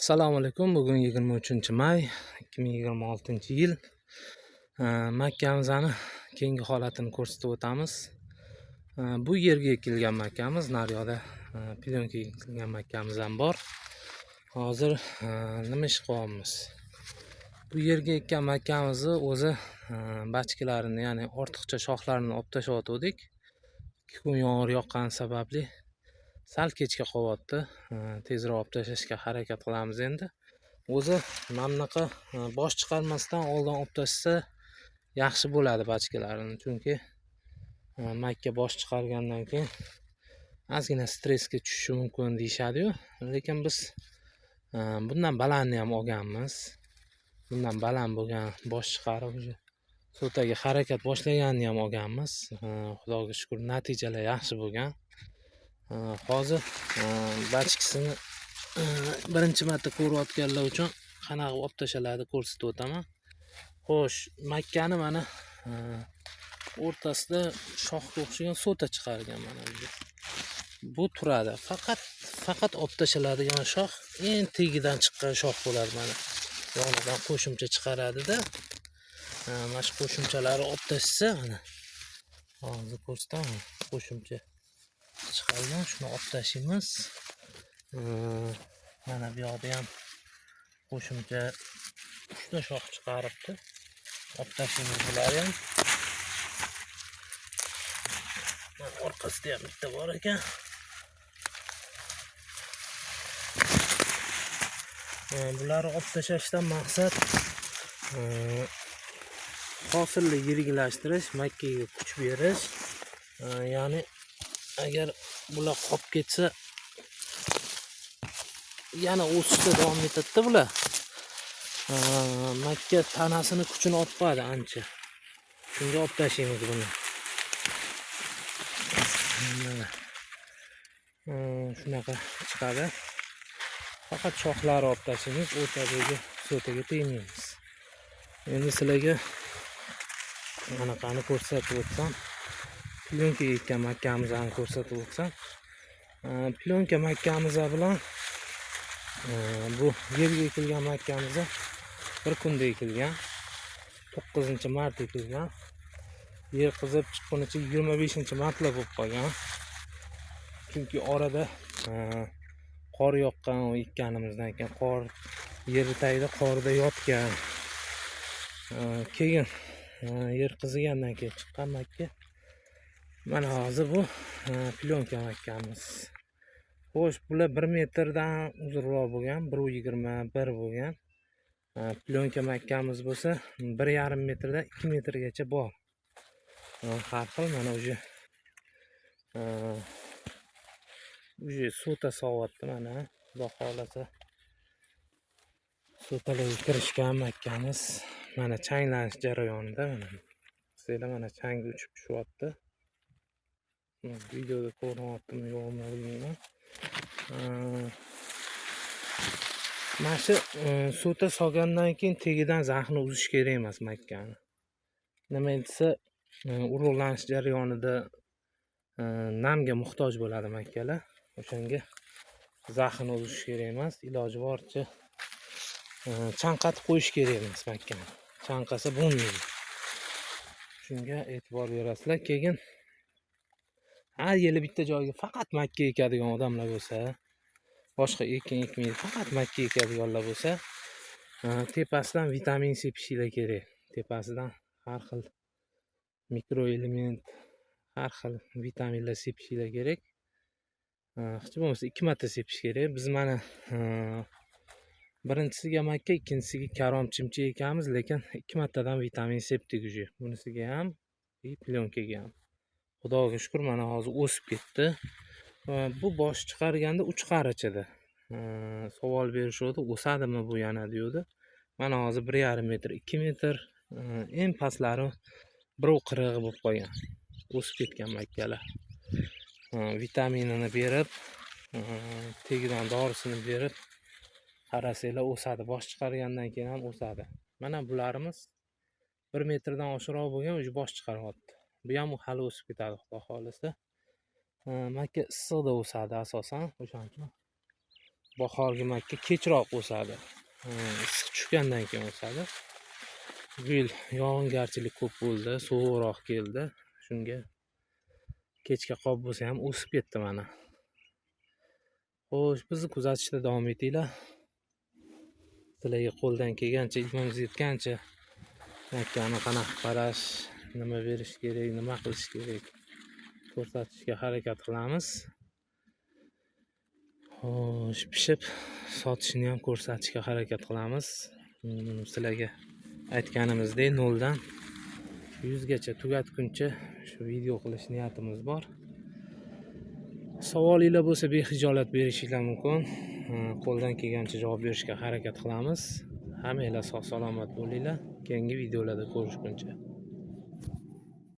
Assalomu alaykum. Bugun 23 may 2026-yil. Makkamizni keyingi holatini ko'rsatib o'tamiz. Bu yerga ekilgan makkamiz, naryoqda plyonkaga ekilgan makkamiz ham bor. Hozir nima ish qilyapmiz? Bu yerga ekkan makkamizni o'zi bachkalarini, ya'ni ortiqcha shoxlarini olib tashlayotgandik. 2 kun yomg'ir yoqqani sababli sal kechga qolyapti. Tezroq olib tashlashga harakat qilamiz endi. O'zi mana bunaqa bosh chiqarmasdan oldin olib tashlasa yaxshi bo'ladi bachkalarini, chunki makka bosh chiqargandan keyin ozgina stressga tushishi mumkin deyishadi-yu, lekin biz bundan balandni ham olganmiz. Bundan baland bo'lgan bosh chiqarib so'taga harakat boshlaganini ham olganmiz. Xudoga shukur, natijalar yaxshi bo'lgan. Hozir bachkisini birinchi marta ko'rayotganlar uchun qanaqa olib tashaladi ko'rsatib o'taman. Xo'sh, makkani mana o'rtasida shoxga o'xshagan so'ta chiqargan mana bu. Bu turadi. Faqat olib tashaladigan shox eng tagidan chiqqan shox bo'ladi mana. Yonidan qo'shimcha chiqaradida. Mana shu qo'shimchalarni olib tashlasa mana. Hozir ko'rsataman qo'shimcha chiqargan, shuni olib tashlaymiz. Mana bu yoqda ham qo'shimcha 3 ta shox chiqaribdi. Olib tashlaymiz bularni ham. Mana orqasida ham bitta bor ekan. Bularni olib tashlashdan maqsad hosilni yiriklashtirish, makkaga kuch berish. Ya'ni agar bular qolib ketsa yana o'sishda davom etadi bular. Makka tanasini kuchini olib qo'yadi ancha. Shunga olib tashlaymiz buni. Mana shunaqa chiqadi. Faqat shoxlari olib tashlaymiz, o'rtadagi so'taga tegmaymiz. Endi sizlarga anaqani ko'rsatib o'tsam, plyonka ekkan makkamizni ko'rsatib o'tsam, plyonka makkamiz bilan bu yerga ekilgan makkamiz bir kunda ekilgan, 9-mart ekilgan. Yer qizib chiqqunicha 25-martlar bo'lib qolgan. Chunki orada qor yoqqan ekkanimizdan keyin qor yer tagida qorda yotgan. Keyin yer qizigandan keyin chiqqan makka. Mana hozir bu plyonka makkamiz. Xo'sh, bular 1 metrdan uzunroq bo'lgan, 1,21 bo'lgan. Plyonka makkamiz bo'lsa 1,5 metrdan 2 metrgacha bor. Har xil mana уже so'ta sovyapti mana. Xudo xohlasa so'talarga kirishgan makkamiz. Mana changlanish jarayonida mana. Sizlar mana changi uchib tushyapti. Videoda ko'rinyaptimi yo'qmi bilmayman. Mana shu so'ta solgandan keyin tagidan zaxni uzish kerak emas makkani. Nima desa, urug'lanish jarayonida namga muhtoj bo'ladi makkalar. O'shanga zaxni uzish kerak emas. Iloji boricha chanqatib qo'yish kerak emas makkani. Chanqasa bo'lmaydi. Shunga e'tibor berasizlar. Keyin har yili bitta joyga faqat makka ekadigan odamlar bo'lsa, boshqa ekin ekmaydi, faqat makka ekadiganlar bo'lsa, tepasidan vitamin sepishinglar kerak. Tepasidan har xil mikroelement, har xil vitaminlar sepishinglar kerak. Hech bo'lmasa 2 marta sepish kerak. Biz mana birinchisiga makka, ikkinchisiga karom chimchi ekamiz, lekin 2 martadan vitamin sepdik уже. Bunisiga ham, plyonkaga ham. Xudoga shukur, mana hozir o'sib ketdi. Bu bosh chiqarganda 3 qarichida. Savol berishuvdi, o'sadimi bu yana deydi. Mana hozir 1,5 metr, 2 metr, eng pastlari 1,40 bo'lib qolgan. O'sib ketgan makkalar. Vitaminini berib, tagidan dorisini berib qarasanglar o'sadi. Bosh chiqargandan keyin ham o'sadi. Mana bularimiz 1 metrdan oshiqroq bo'lgan, уже bosh chiqaryapti. Bu ham hali o'sib ketadi, Xudo xohlasa. Makka issiqda o'sadi asosan, o'shaning uchun Bahorgi makka kechroq o'sadi. Issiq tushgandan keyin o'sadi. Bu yil yog'ingarchilik ko'p bo'ldi, sovuqroq keldi. Shunga kechga qolib bo'lsa ham o'sib ketdi mana. Xo'sh, bizni kuzatishda davom etinglar. Sizlarga qo'ldan kelgancha, ilmimiz yetgancha makkani qanaqa qarash, nima berish kerak, nima qilish kerak ko'rsatishga harakat qilamiz. Xo'sh, pishib sotishini ham ko'rsatishga harakat qilamiz. Sizlarga aytganimizdek 0 dan 100 gacha tugatguncha shu video qilish niyatimiz bor. Savolinglar bo'lsa bexijolat berishinglar mumkin. Qo'ldan kelgancha javob berishga harakat qilamiz. Hammanglar sog' salomat bo'linglar. Keyingi videolarda ko'rishguncha.